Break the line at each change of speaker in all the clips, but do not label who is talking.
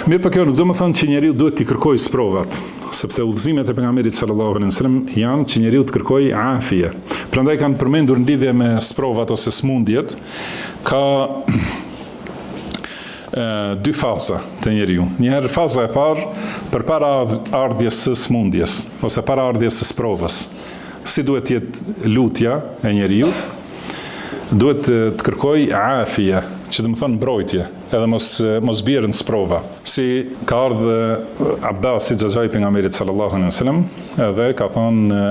Mirëpo kjo nuk domethënë që njeriu duhet t'i kërkojë sprovat, sepse udhëzimet e pejgamberit sallallahu alejhi wasallam janë që njeriu të kërkojë afije. Prandaj kanë përmendur në lidhje me sprovat ose smundjet, ka dy faza te njeriu. Një herë faza e parë përpara ardhjes së smundjes ose para ardhjes së sprovës. Si duhet të jetë lutja e njeriut? Duhet të kërkojë afije, që domethënë mbrojtje, edhe mos mos bjerë në sprova. Si ka ardhë Abbasi, xhaxhai i pejgamberit sallallahu alejhi wasallam, edhe ka thonë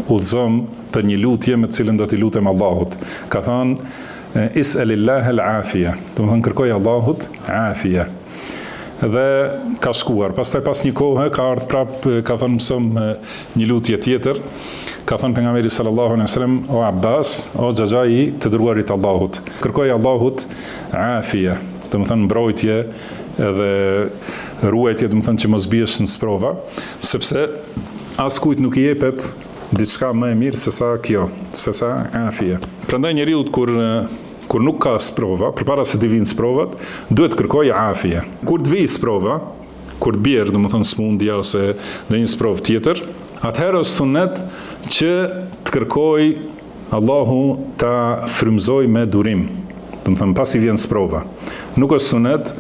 udhëzom për një lutje me të cilën do t'i lutem Allahut. Ka thonë Is'alillah al-afia, domethënë kërkoj Allahut afia. Dhe ka shkuar. Pastaj pas një kohe ka ardhur prap, ka thënë mësom një lutje tjetër. Ka thënë pejgamberi sallallahu alejhi wasallam, o Abbas, o xhaxhai i të dërguarit të Allahut, kërkoj Allahut afia, domethënë mbrojtje edhe ruajtje, domethënë që mos biesh në sprova, sepse askujt nuk i jepet diçka më e mirë se sa kjo, se sa afia. Prandaj njeriu kur kur nuk ka sprova, përpara se të vijnë sprovat, duhet të kërkojë afie. Kur të vijë sprova, kur të bjerë, domethënë smundja ose ndonjë sprovë tjetër, atëherë është sunet që të kërkojë Allahu ta frymëzojë me durim. Domethënë pasi vjen sprova. Nuk është sunet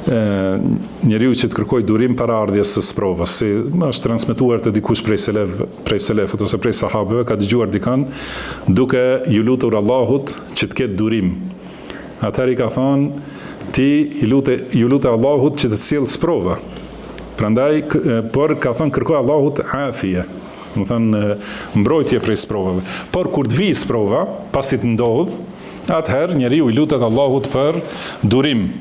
njeriu që të kërkojë durim para ardhjes së sprovës, si është transmetuar te dikush prej selef, prej selefët ose prej sahabëve, ka dëgjuar dikën duke ju lutur Allahut që të ketë durim. Atëherë i ka thënë, ti i lute, ju lute Allahut që të të sjellë sprova. Prandaj, por ka thënë kërkoj Allahut afije, domethënë mbrojtje prej sprovave. Por kur të vijë sprova, pasi të ndodh, atëherë njeriu i lutet Allahut për durim.